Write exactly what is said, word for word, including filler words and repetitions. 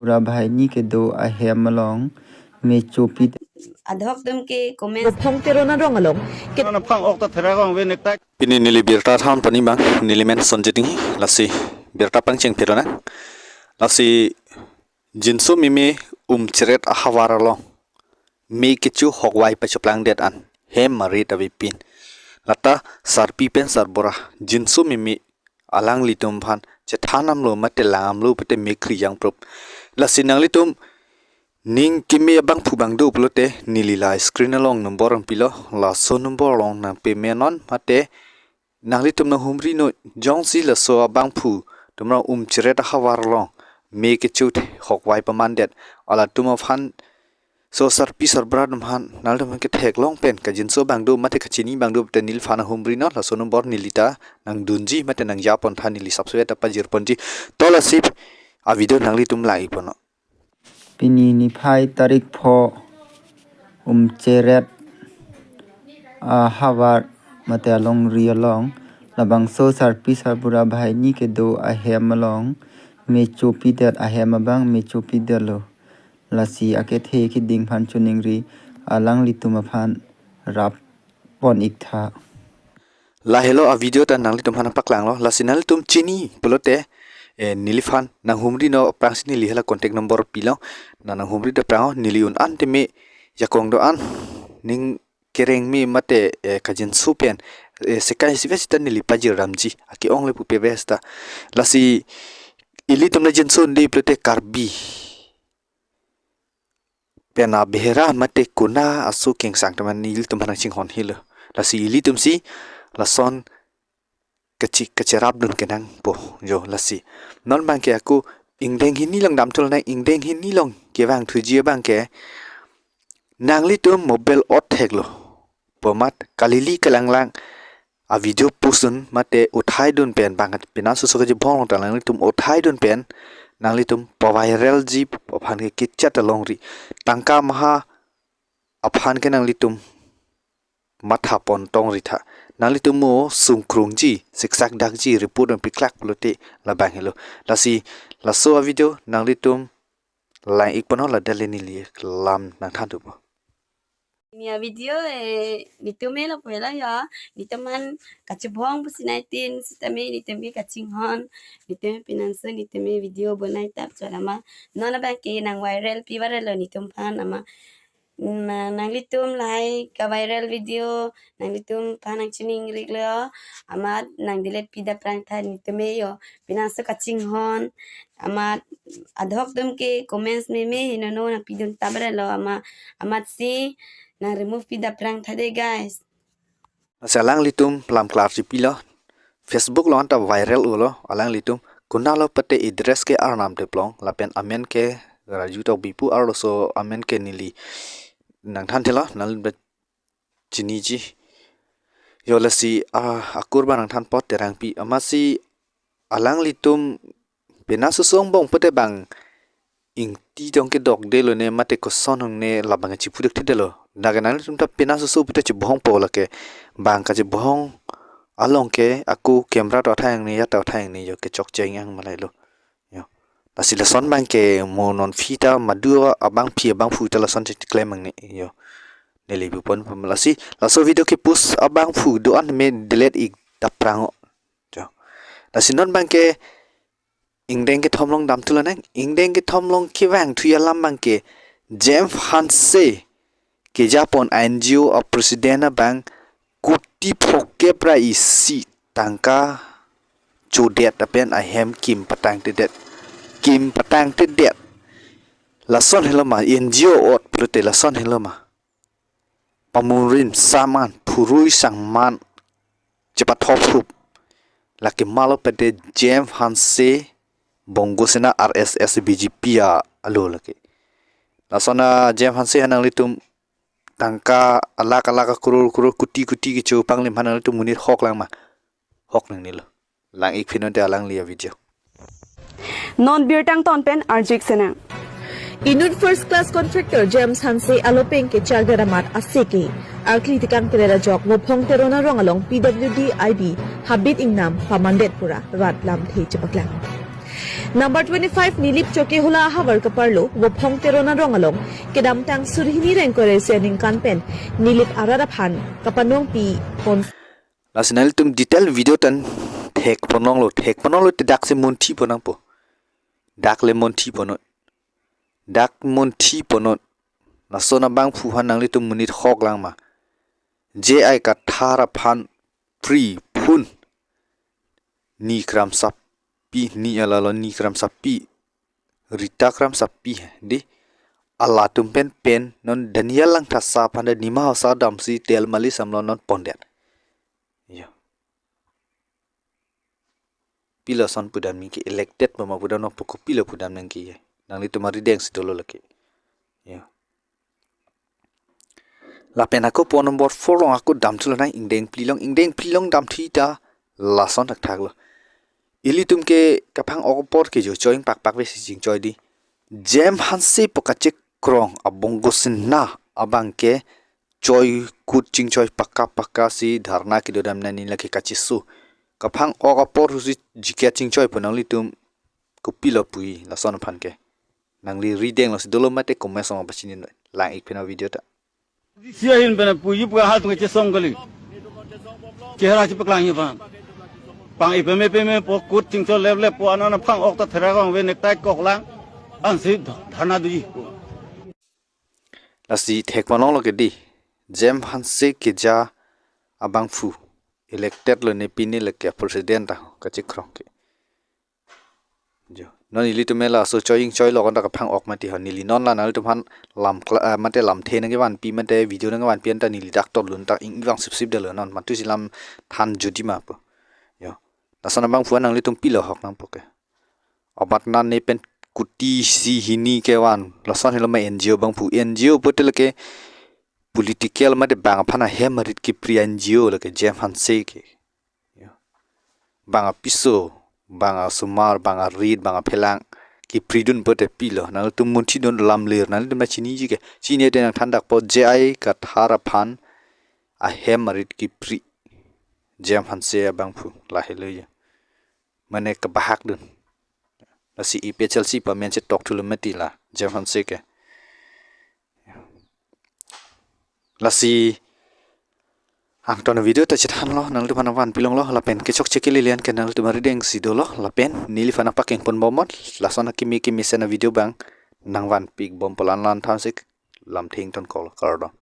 Pura banghini kedo ahem along me chopi. Adhok dum ke comment. Vophong Teron arong along. Nana phang ok ta thera kong ve nektai. Pini neli birta than pani abang, neli men Sonjit Inghi, lasi birta pangcheng phirona. Lasi jinso meme Umcheret ahavar along me kecho hokwai pachoplang det an hem marit avepin. Lata sarpi pen sarbura jinso meme alanglitum aphan chethan damlo mate lang damlo pute me kri jangprup. Lasi nanglitum ning keme abangphu abang do pulote neli la screen along number nangpilo, laso number along nangpeme non mate nanglitum nanghumri non, jongsi laso abangphu atum ra Umcheret ahavar along me kecho hokwai paman det, alatum aphan so sarpi sarbura atum aphan, nanglitum aphan ketheklong pen kajinso abang do mate kachini abang do pute neliphan nanghumri non, laso number neli ta nangdunji mate nangjapon tha, neli sapswe ta pajirponji. To lasi avideo nanglitum lang-ikpon non. Pini niphai tarik pho Umcheret ahavar mate alongri along labangso sarpi sarbura banghini kedo ahem along me chopi det, ahem abang me chopi detlo. Lasi akethe keding aphan choningri alanglitum aphan rap pon-ik tha. Lahelo avideo ta nanglitum aphan paklanglo, lasi nanglitum chini pulote, eh, neliphan nanghumri non aphrangsi neli hala contact number pilo, nang nanghumri det aphrang neli un an teme jakong do-an ning kereng me mate, eh, kajinso pen, eh, sekai sive sita neli pajir damji, ake-ong le pupe ves ta. Lasi ilitum la jinso un di pulote Karbi pen abehera mate kona aso kengsang teman ilitum aphan nangchinghon helo. Lasi ilitum si lason kachi kacherap dun kenangpo jo lasi. Non abangke ako ingdeng hini along damthu nang, ingdeng hini along kevang thuji abangke nanglitum mobile ot theklo. Pomat kalili kalanglang avideo post dun mate uthai dun pen bang pina susu kachibhong along ta nanglitum uthai dun pen nanglitum paviralji aphan ke kichat alongri tangka maha aphan ke nanglitum matha pon tongri tha. Nanglitum mo sungkrungji, siksak dakji, report nangpiklak pulote labang helo. Lasi laso avideo nanglitum lang-ikpon non, ladak le neli lam nangthan thupo. Ini avideo, eh, netum me lapu helo ya, netum aphan kachibhong pusi nai tin sitame netum ke kachinghon, netum pinanso netum me video bonai tap cho amat non abangke nang viral pi viral lo netum aphan amat. Na, nanglitum lahai kaviral video nanglitum aphan nangchiningriklo amat nang delete pi det aphrang tha netum me yo, pinanso kachinghon amat adhok dum ke comments meme henono nangpidun tap viral lo amat, amatsi nang remove pi det aphrang tha de guys. Lasi alanglitum lam klarji pilo. Facebook along ta viral ulo alanglitum. Konatlo pute address ke arnam theklong lapen amen ke Raju Tokbi pu arloso amen ke neli nangthan thelo, nanglitum chiniji. Yo lasi, ah, akur abang nangthan apot Terangpi. Amatsi alanglitum pina susu angbong pute bang ingti tong kedok detlo ne mate koson hong ne labang chipu dek thidetlo. Dak nanglitum ta pina susu pute chibhongpo lake bang kachibhong along ke ako camera to athai ang ne ya to athai ang ne yo kechokche ang malai lo. Yo. Lasi lason abangke mo non phi ta madu abangphi abangphu ta lason cheklem ang ne yo. Neli bupon pum lasi laso video ke post abangphu do-an me delete ik ta aphrang. Yo. Lasi non abangke ingdeng kethom along damthu lonang, ingdeng kethom along kevang thuji alam abangke James Hanse kejapon N G O a president abang kuti phokep ra isi tangka chodet lapen ahem kim patangtedet, kim patangtedet. Lason helo ma N G O ot pulote lason helo ma. Pamurin saman phurui sangman chepathop hup. Lake malo pute James Hanse Bongo Sena R S S B J P a alo lake. Lason a James Hanse aphan nanglitum tangka alak alak akror kror kuti kuti kecho aphan lim aphan nanglitum monit hok lang ma. Hok nangnelo. Lang-ik phinon te alangli avideo. Non birta angton pen arju-ik senang. Inut first class contractor James Hanse alopeng kecharga ramat aseke arkli tekang kelela jok Vophong Teron arong along P W D I B habit ingnam pamandet pura rat lamthe chepaklang. Number twenty-five Nilip Chokihola ahavar kaparlo Vophong Teron arong along kedamtang suri hini ingkoi ra isi aningkan pen Nilip arat aphan kapanongpi pon. Lasi nanglitum detail video ta thekponlonglo, thekponlonglo te dak si munthi pon nangpo. Dak le munthi ponnon. Dak munthi ponnon. Lason abangphu aphan nanglitum monit hok lang ma. J I Kathar aphan pri phun ni kramsapi, ni alalo ni kramsapi, Rita kramsapi, di alatum pen pen non Daniel Langthasa aphan ta nima hausa damsi tel mali samlo non pondet. Yo. Pilo ason pudam nangke, elected boma pudam nangpo, kopilo pudam nangke ye. Nanglitum arideng si dolo lake. Yo. Lapen ako point number four along ako damthulo nang, ingdeng phli along, ingdeng phli along damthi ta lason thakthak lo. Ilitum ke kaphang-ok apor ke jo choi ingpak pak vesi chingchoi di. Jem Hanse pu kachekrong abongo sinna abang ke choi kut chingchoi pakka pakka si dharna kedodam nani lake kachisu. Kaphang-ok apor husi jikia chingchoi pu nanglitum kopilo puji lason aphan ke. Nangli rideng lo si dolo mate comment along pachini noi. Lang ik pina video ta. Isi ahin pen puji pu ahal tung chesong kali. Chehara chepaklang hi pan. Pang ipeme peme po kut chingchoi lep lep po anan aphang-ok ta thera kong ve necktie kok lang. Ansi dharna doji. Lasi thekponlonglo ke di. Jem Hanse keja abangphu elected lo ne pini lake president ta kachekrong ke. Jo. Non ilitum me laso choi ingchoi lo konta kaphang-ok mati ho, neli non la nanglitum aphan lam kla-, ah, mate lamthe nangkevanpi mate video nangkevanpi anta neli dak tot lun ta ing vang sip sip detlo non. Matu si lam than jodi ma pu. Yo. Lason abangphu nanglitum pilo hok nangpo ke. Abat nan ne pen kuti isi hini kevan. Lason helo ma N G O abangphu. N G O pute lake political mate bang aphan ahem arit kepri N G O lake Jem Hanse ke. Yo. Bang apiso, bang asomar, bang arit, bang aphelang kepridun pute pilo. Nanglitum munthidun lamlir, nanglitum ta chiniji ke. Chini te nangthan dakpo J I Kathar aphan ahem arit kepri Jem Hanse abangphu lahelo ye. Mane kebahak dun. Lasi A P H L C pamen chetok thulo mati la Jem Hanse ke. Lasi angton video ta chethanlo, nanglitum aphan nangvanpilonglo, lapen kechokche kelele an ke nanglitum arideng si dolo, lapen neliphan nangpakeng ponbomnon, lason akimi kimi sena video abang nangvanpik bompo, lan lan than sik lamthe ingtonkoklo, kardom.